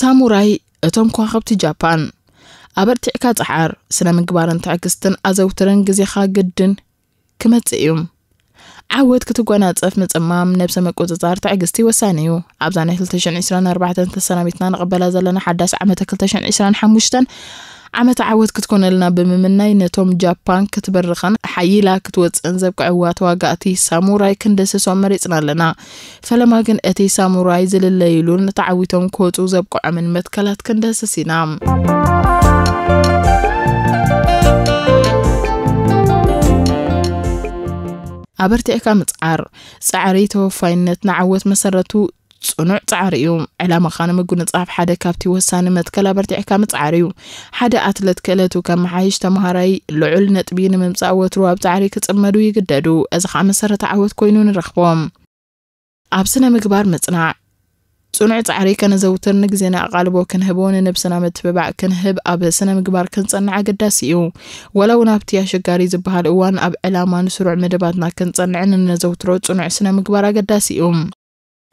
ሳሙራይ፣ እቶም ከዋኽብቲ ጃፓን። ኣበርቲዕካ ጸዓር፣ ስነ ምግባርን ትዕግስትን ኣዘውትርን፣ ግዜኻ ግድን ክመጽእ እዩ። ዓወት ክትጎናጸፍ ምጽማም፣ ነብሰ ምቁጽጻር፣ ትዕግስቲ ወሳኒ እዩ። ኣብዛ ናይ ክልተ ሽሕን ዕስራን ኣርባዕተን ተሰናቢትና ንቕበላ ዘለና ሓዳስ ዓመተ ክልተ ሽሕን ዕስራን ሓሙሽተን ዓመተ ዓወት ክትኮነልና ብምምናይ፣ ነቶም ጃፓን ክትበርኽን ሓይላ ክትወጽእን ዘብቅዕዋ ተዋጋእቲ ሳሙራይ ክንድህስሶም መሪጽና ኣለና። ፈለማ ግን እቲ ሳሙራይ ዝልለይሉን ተዓዊቶም ክወጹ ዘብቅዖምን መትከላት ክንድህስስ ኢና። ኣበርቲዕካ ምጽዓር። ጻዕሪ ተወፋይነት ንዓወት መሰረቱ ጽኑዕ ጻዕሪ እዩ። ዕላማኻ ንምጉንጻፍ ሓደ ካብቲ ወሳኒ መትከል ኣበርቲዕካ ምጽዓር እዩ። ሓደ ኣትለት ክእለቱ ከመሓይሽ፣ ተምሃራይ ልዑል ነጥቢ ንምምጻእ ወትሩ ኣብ ጻዕሪ ክጽመዱ ይግደዱ። እዚ ኸኣ መሰረተ ዓወት ኮይኑ ንረኽቦ። ኣብ ስነ ምግባር ምጽናዕ። ጽኑዕ ጻዕሪ ከነዘውትር፣ ንግዜና ኣቓልቦ ክንህቦ፣ ንነብስና ምትብባዕ ክንህብ፣ ኣብ ስነ ምግባር ክንጸንዕ ኣገዳሲ እዩ። ወላ እውን ኣብቲ ኣሸጋሪ ዝበሃል እዋን ኣብ ዕላማን ስሩዕ መደባትና ክንጸንዕን እነዘውትሮ ጽኑዕ ስነ ምግባር ኣገዳሲ እዩ።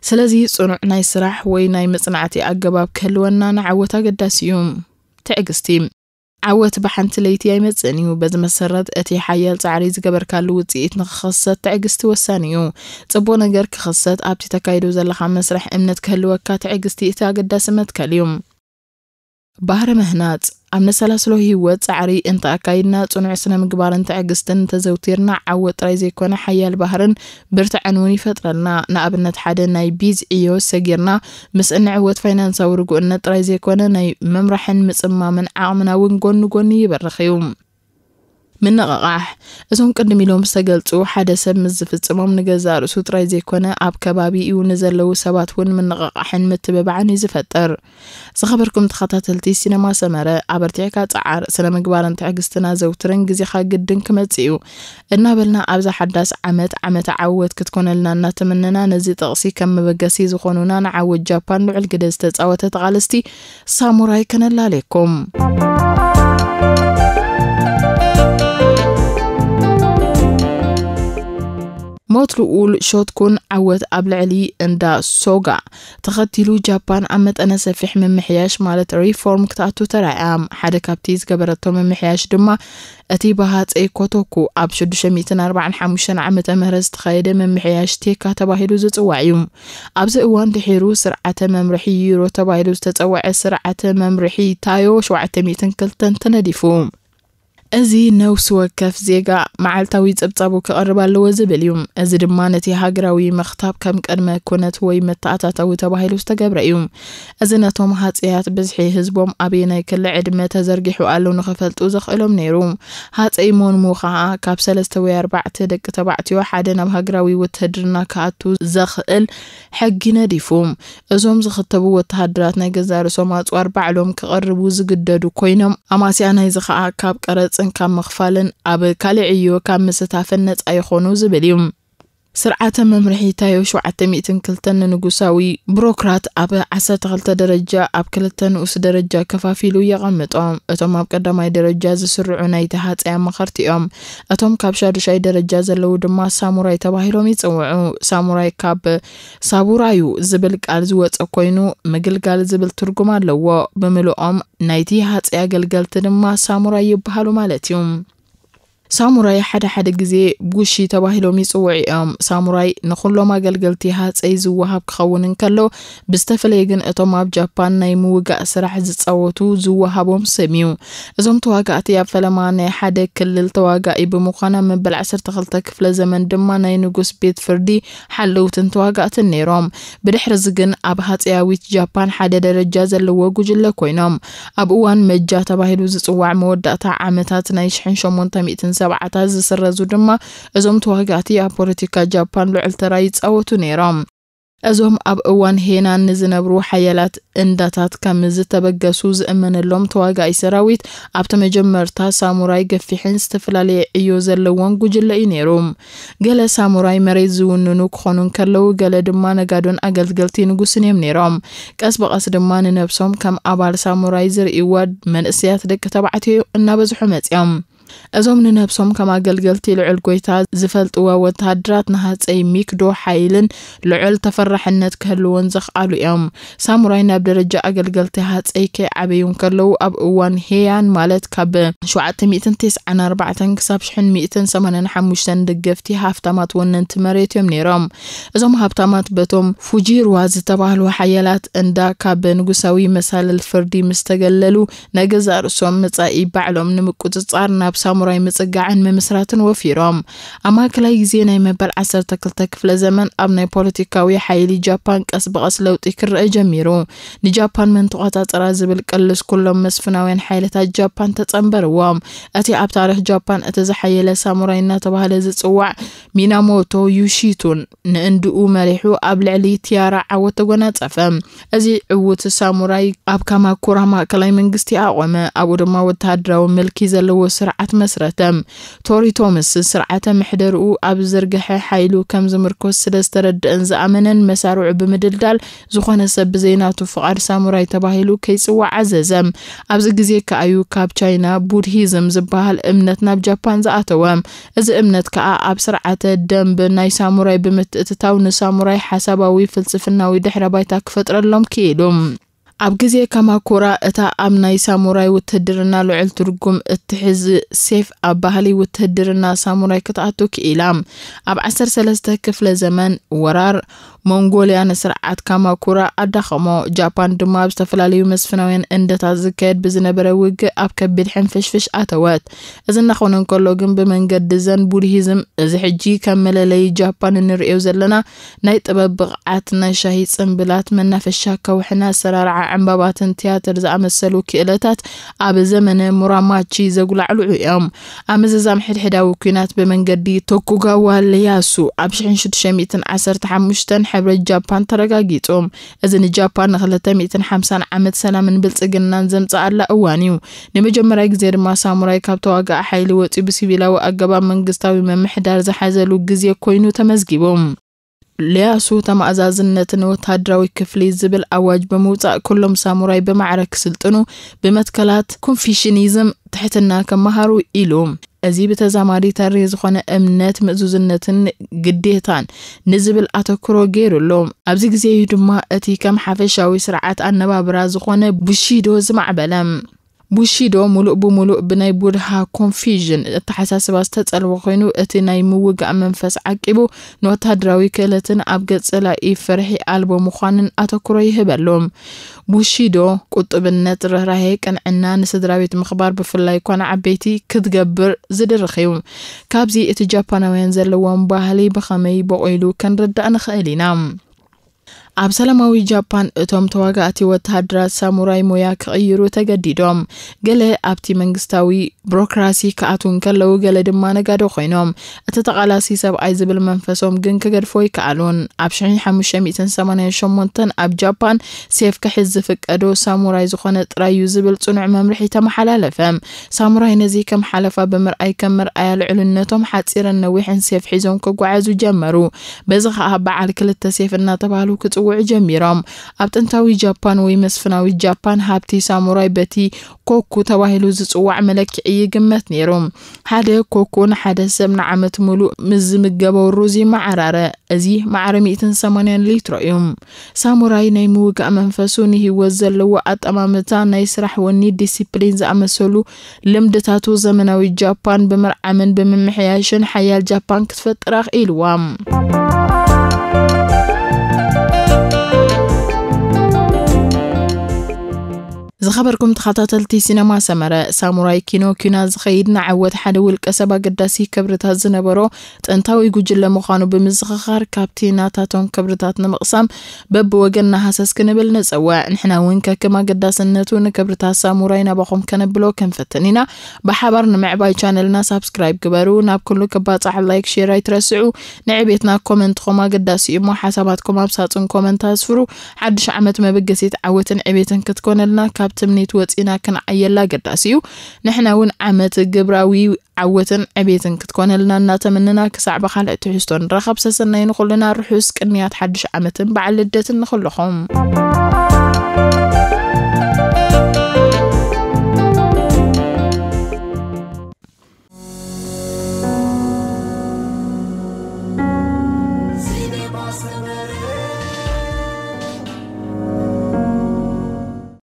ስለዚ ጽኑዕ ናይ ስራሕ ወይ ናይ መጽናዕቲ ኣገባብ ክህልወና ንዓወት ኣገዳሲ እዩ። ትዕግስቲ። ዓወት ብሓንቲ ለይቲ ኣይመጽእን እዩ። በዚ መሰረት እቲ ሓያል ጻዕሪ ዝገበርካሉ ውጽኢት ንኽኽሰት ትዕግስቲ ወሳኒ እዩ። ጽቡቕ ነገር ክኽሰት ኣብቲ ተካይዶ ዘለኻ መስርሕ እምነት ክህልወካ ትዕግስቲ እቲ ኣገዳሲ መትከል እዩ። ባህሪ ምህናጽ። ኣብ ነሰላስሎ ህይወት ጻዕሪ እንተ ኣካይድና፣ ጽኑዕ ስነ ምግባርን ትዕግስትን እንተዘውቲርና፣ ዓወት ጥራይ ዘይኮነ ሓያል ባህርን ብርትዐን እውን ይፈጥረልና። ንኣብነት ሓደ ናይ ቢዝ ዕዮ ሰጊርና ምስ እንዕወት ፋይናንሳዊ ርጉእነት ጥራይ ዘይኮነ ናይ ምምራሕን ምጽማምን ዓቕምና እውን ጎኒ ጎኒ ይበርኽ እዩ። ምንቕቓሕ። እዞም ቅድም ኢሎም ዝተገልጹ ሓደ ሰብ ምስ ዝፍጽሞም ንገዛእ ርእሱ ጥራይ ዘይኮነ ኣብ ከባቢኡ ንዘለዉ ሰባት እውን ምንቕቓሕን ምትብባዕን እዩ ዝፈጥር። ዝኸበርኩም ተኸታተልቲ ሲነማ ሰመረ፣ ኣበርቲዕካ ጸዓር፣ ስነ ምግባርን ትዕግስትን ኣዘውትርን፣ ግዜኻ ግድን ክመጽእ እዩ እናበልና ኣብዛ ሓዳስ ዓመት ዓመተ ዓወት ክትኮነልና እናተመነና፣ ነዚ ጥቕሲ ከም መበገሲ ዝኾኑና ንዓወት ጃፓን ልዑል ግደ ዝተጻወተ ተቓለስቲ ሳሙራይ ከነላልየኩም። ሞት ልኡል ሾትኩን ዓወት ኣብ ልዕሊ እንዳ ሶጋ ተኸቲሉ፣ ጃፓን ኣብ መጠነ ሰፊሕ ምምሕያሽ ማለት ሪፎርም ክትኣቱ ተራእያ። ሓደ ካብቲ ዝገበረቶ ምምሕያሽ ድማ እቲ ብሃጸይ ኮቶኩ ኣብ ሽዱሽተ ሚእትን ኣርባዓን ሓሙሽተን ዓመተ ምህረት ዝተኻየደ ምምሕያሽ ቴካ ተባሂሉ ዝጽዋዕ እዩ። ኣብዚ እዋን ድሒሩ ስርዓተ መምርሒ ዩሮ ተባሂሉ ዝተጸውዐ ስርዓተ መምርሒ ታዮ ሸውዓተ ሚእትን ክልተን ተነዲፉ። እዚ ነፍሲ ወከፍ ዜጋ መዓልታዊ ጸብጻቡ ክቐርብ ኣለዎ ዝብል እዩ። እዚ ድማ ነቲ ሃገራዊ ምኽታብ ከም ቅድመ ኩነት ወይ መተኣታተዊ ተባሂሉ ዝተገብረ እዩ። እዚ ነቶም ሃጸያት ብዝሒ ህዝቦም ኣበየናይ ክሊ ዕድመ ተዘርጊሑ ኣሎ ንኽፈልጡ ዘኽእሎም ነይሩ። ሃጸይ ሞንሙ ኸኣ ካብ ሰለስተ ወይ ኣርባዕተ ደቂ ተባዕትዮ ሓደ ናብ ሃገራዊ ውትህድርና ክኣቱ ዘኽእል ሕጊ ነዲፉ። እዞም ዝኽተቡ ወተሃደራት ናይ ገዛእ ርእሶም ኣጽዋር ባዕሎም ክቐርቡ ዝግደዱ ኮይኖም፣ ኣማስያ ናይዚ ኸኣ ካብ ቀረጽን ካብ ምኽፋልን ኣብ ካልእ ዕዮ ካብ ምስታፍን ነጻ ይኾኑ ዝብል እዩ። ስርዓተ መምርሒ ታዮ ሸውዓተ ሚእትን ክልተን ንንጉሳዊ ብሮክራት ኣብ ዓሰርተ ክልተ ደረጃ ኣብ ክልተ ንኡስ ደረጃ ከፋፊሉ የቐምጦ። እቶም ኣብ ቀዳማይ ደረጃ ዝስርዑ ናይቲ ሃጸይ ኣማኸርቲ እዮም። እቶም ካብ ሻዱሻይ ደረጃ ዘለዉ ድማ ሳሙራይ ተባሂሎም ይጽውዑ። ሳሙራይ ካብ ሳቡራዩ ዝብል ቃል ዝወጸ ኮይኑ፣ ምግልጋል ዝብል ትርጉም ኣለዎ። ብምልኦም ናይቲ ሃጸይ ኣገልገልቲ ድማ ሳሙራይ ይበሃሉ ማለት እዩ። ሳሙራይ ሓደ ሓደ ግዜ ቡሺ ተባሂሎም ይጽውዑ እዮም። ሳሙራይ ንኹሎም ኣገልገልቲ ሃጸይ ዝወሃብ ክኸውን እንከሎ፣ ብዝተፈለየ ግን እቶም ኣብ ጃፓን ናይ ምውጋእ ስራሕ ዝጻወቱ ዝወሃቦም ስም እዩ። እዞም ተዋጋእቲ ኣብ ፈለማ ናይ ሓደ ክልል ተዋጋኢ ብምዃን፣ ኣብ መበል ዓሰርተ ክልተ ክፍለ ዘመን ድማ ናይ ንጉስ ቤት ፍርዲ ሓለውትን ተዋጋእትን ነይሮም። ብድሕሪ እዚ ግን ኣብ ሃጸያዊት ጃፓን ሓደ ደረጃ ዘለዎ ጉጅለ ኮይኖም። ኣብ እዋን መጃ ተባሂሉ ዝጽዋዕ መወዳእታ ዓመታት ናይ ሽሕን ሸሞንተ ሚእትን ሰብዓታት ዝስረዙ ድማ፣ እዞም ተዋጋእቲ ኣብ ፖለቲካ ጃፓን ልዑል ተራ ይጻወቱ ነይሮም። እዞም ኣብ እዋን ሄናን ንዝነብሩ ሓያላት እንዳታት ከም ዝተበገሱ ዝእመነሎም ተዋጋኢ ሰራዊት፣ ኣብቲ መጀመርታ ሳሙራይ ገፊሕን ዝተፈላለየ ዕዮ ዘለዎን ጉጅለ እዩ ነይሩ። ገለ ሳሙራይ መሬት ዝውንኑ ክኾኑ እንከለዉ፣ ገለ ድማ ነጋዶን ኣገልገልቲ ንጉስን እዮም ነይሮም። ቀስ ብቐስ ድማ ንነብሶም ከም ኣባል ሳሙራይ ዝርእይዋ መንእሰያት ደቂ ተባዕትዮ እናበዝሑ መጺኦም። እዞም ንነብሶም ከም ኣገልገልቲ ልዑል ጎይታ ዝፈልጥዎ ወተሃደራት ንሃጸይ ሚክዶ ሓይልን ልዑል ተፈራሕነት ክህልዎን ዘኽኣሉ እዮም። ሳሙራይ ናብ ደረጃ ኣገልገልቲ ሃጸይ ከይዓበዩ እንከለዉ፣ ኣብ እዋን ሄያን፣ ማለት ካብ ሸውዓተ ሚእትን ተስዓን ኣርባዕተን ክሳብ ሽሕን ሚእትን ሰማንያን ሓሙሽተን ደገፍቲ ሃፍታማት ወነንቲ መሬት እዮም ነይሮም። እዞም ሃብታማት በቶም ፉጂርዋ ዝተባህሉ ሓያላት እንዳ ካብ ንጉሳዊ መሳልል ፍርዲ ምስ ተገለሉ፣ ናይ ገዛእ ርእሶም መጻኢ ባዕሎም ንምቁጽጻር ናብ ሳሙራይ ምጽጋዕን ምምስራትን ወፊሮም። ኣብ ማእከላይ ግዜ ናይ መበል ዓሰርተ ክልተ ክፍለ ዘመን ኣብ ናይ ፖለቲካዊ ሓይሊ ጃፓን ቀስ ብቐስ ለውጢ ክረአ ጀሚሩ። ንጃፓን መን ተቖጻጸራ ዝብል ቅልስ ኩሎም መስፍናውያን ሓይልታት ጃፓን ተጸንበርዎም። እቲ ኣብ ታሪኽ ጃፓን እቲ ዝሓየለ ሳሙራይ እናተባህለ ዝጽዋዕ ሚናሞቶ ዩሺቱን ንእንድኡ መሪሑ ኣብ ልዕሊ ቲያራ ዓወት ተጎናጸፈ። እዚ ዕዉት ሳሙራይ ኣብ ካማኩራ ማእከላይ መንግስቲ ኣቖመ። ኣብኡ ድማ ወተሃደራዊ ምልኪ ዘለዎ ስርዓት መስረተ። ቶሪቶምስ ስርዓተ ምሕደርኡ ኣብ ዝርግሐ ሓይሉ ከም ዝምርኮስ ስለ ዝተረድአን ዝኣመነን፣ መሳርዑ ብምድልዳል፣ ዝኾነ ሰብ ብዘይናቱ ፍቓድ ሳሙራይ ተባሂሉ ከይጽዋዕ ኣዘዘ። ኣብዚ ግዜ ከኣዩ ካብ ቻይና ቡድሂዝም ዝበሃል እምነት ናብ ጃፓን ዝኣተወ። እዚ እምነት ከኣ ኣብ ስርዓተ ደንብ ናይ ሳሙራይ ብምትእትታው፣ ንሳሙራይ ሓሳባዊ ፍልስፍናዊ ድሕረ ባይታ ክፈጥረሎም ክኢሉ። ኣብ ግዜ ካማኩራ፣ እታ ኣብ ናይ ሳሙራይ ውትህድርና ልዑል ትርጉም እትሕዝ ሴፍ ኣብ ባህሊ ውትህድርና ሳሙራይ ክትኣቱ ክኢላ። ኣብ ዓሰርተ ሰለስተ ክፍለ ዘመን ወራር ሞንጎልያ ንስርዓት ካማኩራ ኣዳኸሞ። ጃፓን ድማ ኣብ ዝተፈላለዩ መስፍናውያን እንደታት ዝካየድ ብዝነበረ ውግእ ኣብ ከቢድ ሕንፍሽፍሽ ኣተወት። እዚ እናኾነ እንከሎ ግን፣ ብመንገዲ ዘን ቡድሂዝም፣ እዚ ሕጂ ከም መለለዪ ጃፓን እንርእዮ ዘለና ናይ ጥበብ ብቕዓት፣ ናይ ሻሂ ጽምብላት፣ መናፈሻ ከውሕን ኣሰራርዓ ዕምባባትን ቲያትር ዝኣመሰሉ ክእለታት ኣብ ዘመነ ሙራማቺ ዘጉላዕልዑ እዮም። ኣብ ምዝዛም ሕድሕዳዊ ኲናት ብመንገዲ ቶኩጋዋ ለያሱ ኣብ ሽሕን ሽዱሽተ ሚእትን ዓሰርተ ሓሙሽተን ሕብረት ጃፓን ተረጋጊጹ። እዚ ንጃፓን ንክልተ ሚእትን ሓምሳን ዓመት ሰላምን ብልጽግናን ዘምጽኣላ እዋን እዩ። ንመጀመርያ ግዜ ድማ ሳሙራይ ካብ ተዋጋኢ ሓይሊ ወጺኡ ብሲቪላዊ ኣገባብ መንግስታዊ ምምሕዳር ዝሓዘሉ ግዜ ኮይኑ ተመዝጊቡ። ለያሱ ተማእዛዝነትን ወተሃደራዊ ክፍሊ ዝብል ኣዋጅ ብምውጻእ፣ ኩሎም ሳሙራይ ብማዕረ ክስልጥኑ፣ ብመትከላት ኮንፊሽኒዝም ትሕትና ክመሃሩ ኢሉ። እዚ ብተዛማዲ ተሪ ዝኾነ እምነት፣ ምእዙዝነትን ግዴታን ንዝብል ኣተኩሮ ገይሩ ኣሎ። ኣብዚ ግዜ እዩ ድማ እቲ ከም ሓፈሻዊ ስርዓት ኣነባብራ ዝኾነ ቡሺዶ ዝማዕበለ። ቡሺዶ ሙሉእ ብሙሉእ ብናይ ቡድሃ ኮንፊዥን ኣተሓሳስባ ዝተጸልወ ኮይኑ፣ እቲ ናይ ምውጋእ መንፈስ ዓቂቡ፣ ንወተሃደራዊ ክእለትን ኣብ ገጽ ጸላኢ ፍርሒ ኣልቦ ምዃንን ኣተኩሮ ይህበሉ። ቡሺዶ ቁጥብነት፣ ርህራሄ፣ ቅንዕና፣ ንስድራ ቤት ምኽባር፣ ብፍላይ እኳ ንዓበይቲ ክትገብር ዝድርኽ እዩ። ካብዚ እቲ ጃፓናውያን ዘለዎም ባህሊ ብኸመይ በቑሉ ክንርዳእ ንኽእል ኢና። ኣብ ሰላማዊ ጃፓን፣ እቶም ተዋጋእቲ ወተሃደራት ሳሙራይ ሞያ ክቕይሩ ተገዲዶም። ገለ ኣብቲ መንግስታዊ ቢሮክራሲ ክኣትዉ እንከለዉ፣ ገለ ድማ ነጋዶ ኮይኖም። እቲ ተቓላሲ ሰብኣይ ዝብል መንፈሶም ግን ክገድፎ ኣይከኣሉን። ኣብ ሽሕን ሓሙሽተ ሚእትን ሰማንያን ሸሞንተን ኣብ ጃፓን ሴፍ ክሕዝ ዝፍቀዶ ሳሙራይ ዝኾነ ጥራይ እዩ ዝብል ጽኑዕ መምርሒ ተመሓላለፈ። ሳሙራይ ነዚ ከም ሓለፋ ብምርኣይ፣ ከም መርኣያ ልዑልነቶም ሓጺርን ነዊሕን ሴፍ ሒዞም ክጓዓዙ ጀመሩ። በዚ ኸኣ በዓል ክልተ ሴፍ እናተባህሉ ክጽውዑ ጀሚሮም። ኣብ ጥንታዊ ጃፓን ወይ መስፍናዊ ጃፓን፣ ሃብቲ ሳሙራይ በቲ ኮኩ ተባሂሉ ዝጽዋዕ መለክዒ ይግመት ነይሩ። ሓደ ኮኩ ንሓደ ሰብ ንዓመት ሙሉእ ምስ ዝምገቦ ሩዝ ይመዓራረ። እዚ ማዕረ ሚእትን ሰማንያን ሊትሮ እዩ። ሳሙራይ ናይ ምውጋእ መንፈሱ፣ ንህይወት ዘለዎ ኣጠማምታ፣ ናይ ስራሕ ወኒ፣ ዲሲፕሊን ዝኣመሰሉ ልምድታቱ፣ ዘመናዊ ጃፓን ብምርዓምን ብምምሕያሽን፣ ሓያል ጃፓን ክትፈጥር ኣኽኢልዋ። ዝኸበርኩም ተኸታተልቲ ሲነማ ሰመረ፣ ሳሙራይ ኪኖ ኲናት ዝኸይድ ንዓወት ሓደ ውልቀ ሰብ ኣገዳሲ ክብርታት ዝነበሮ ጥንታዊ ጉጅለ ምዃኑ ብምዝኽኻር፣ ካብቲ ናታቶም ክብርታት ንምቕሳም በብወገንና ሃሰስ ክንብል ንጽውዕ። ንሕና እውን ከክም ኣገዳስነቱ ንክብርታት ሳሙራይ ናባኹም ከነብሎ ክንፍትን ኢና። ብሓባር ንምዕባይ ቻነልና ሳብስክራይብ ግበሩ። ናብ ኩሉ ክባጻሕ ላይክ፣ ሼር ኣይትረስዑ። ንዕቤትና ኮመንትኹም ኣገዳሲ እዩ እሞ፣ ሓሳባትኩም ኣብ ሳጹን ኮመንት ኣስፍሩ። ሓድሽ ዓመት መበገሲት ዓወትን ዕቤትን ክትኮነልና ካብ ትምኒት ወጺና ክንዓየላ ኣገዳሲ እዩ። ንሕና እውን ዓመት ግብራዊ ዓወትን ዕቤትን ክትኮነልና እናተመነና፣ ክሳዕ ብኻልእ ትሕዝቶ ንራኸብ፣ ሰሰናይ ንኹልና፣ ርሑስ ቅንያት ሓድሽ ዓመትን በዓል ልደትን ንኹልኹም።